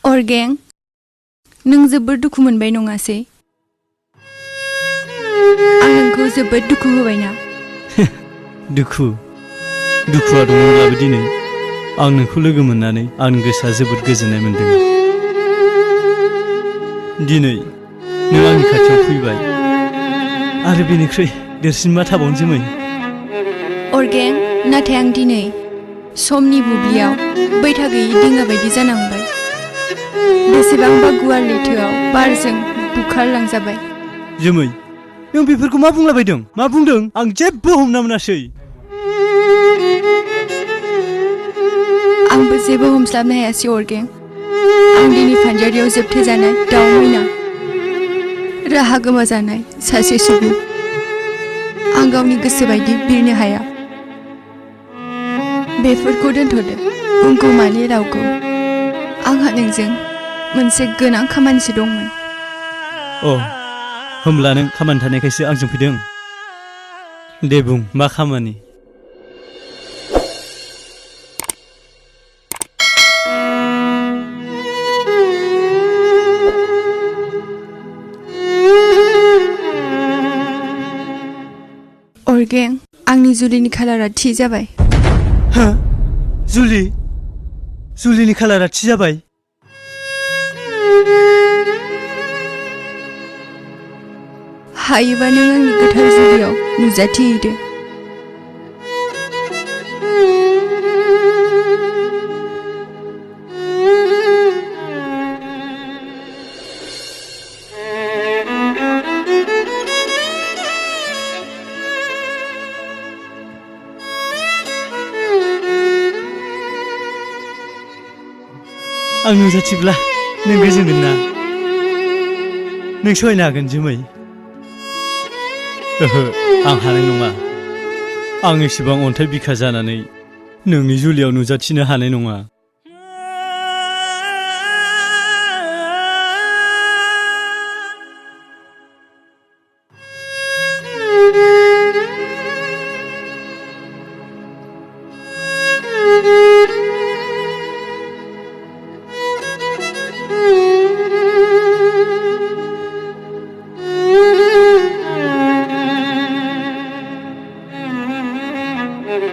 अर्गें, नों जोबोद दुखु मोनबाय नङासै? आं नोंखौ जोबोद दुखु होबायना। दुखुआ दङब्लाबो दिनै आं नोंखौ लोगो मोननानै आंनि गोसोआ जोबोद गोजोननाय मोन्दों। दिनै नों आंनि खाथियाव फैबाय आरो बेनिख्रुइ देरसिन मा थाबावनो जोमै? अर्गें, नाथाय आं दिनै समनि बुब्लियाव बैथा गैयि दिङा बायदि जानांबाय। बेसेबांबा गुवार लैथोआव बारजों बुखारलांजाबाय। जोमै, नों बेफोरखौ मा बुंलाबायदों? मा बुंदों? आं जेबो हमना मोनासै। आंबो जेबो हमस्लाबनो हायासै अर्गें। आं दिनै फानजारियाव जोबथेजानाय दाउ मैना, राहा गोमाजानाय सासे सुबुं। आं गावनि गोसो बायदि बिरनो हाया। बेफोरखौ दोनथ'दो, बुंगौमानि रावखौ। आंहा नोंजों मोनसे गोनां खामानिसो दंमोन। होमब्ला नों खामानि थानायखायसो आंजों फैदों? दे बुं, मा खामानि? अर्गें, आंनि जुलिनि खालारा थि जाबाय। हा? जुलिनि खालारा थि जाबाय? हायोबा नों आंनि गोथार जुलियाव नुजाथिहैदो। आं नुजाथिब्ला नों गोजोनगोन ना? नों सहायनो हागोन जोमै? ओहो, आं हानाय नङा। आं एसेबां अन्थाइ बिखा जानानै नोंनि जुलियाव नुजाथिनो हानाय नङा।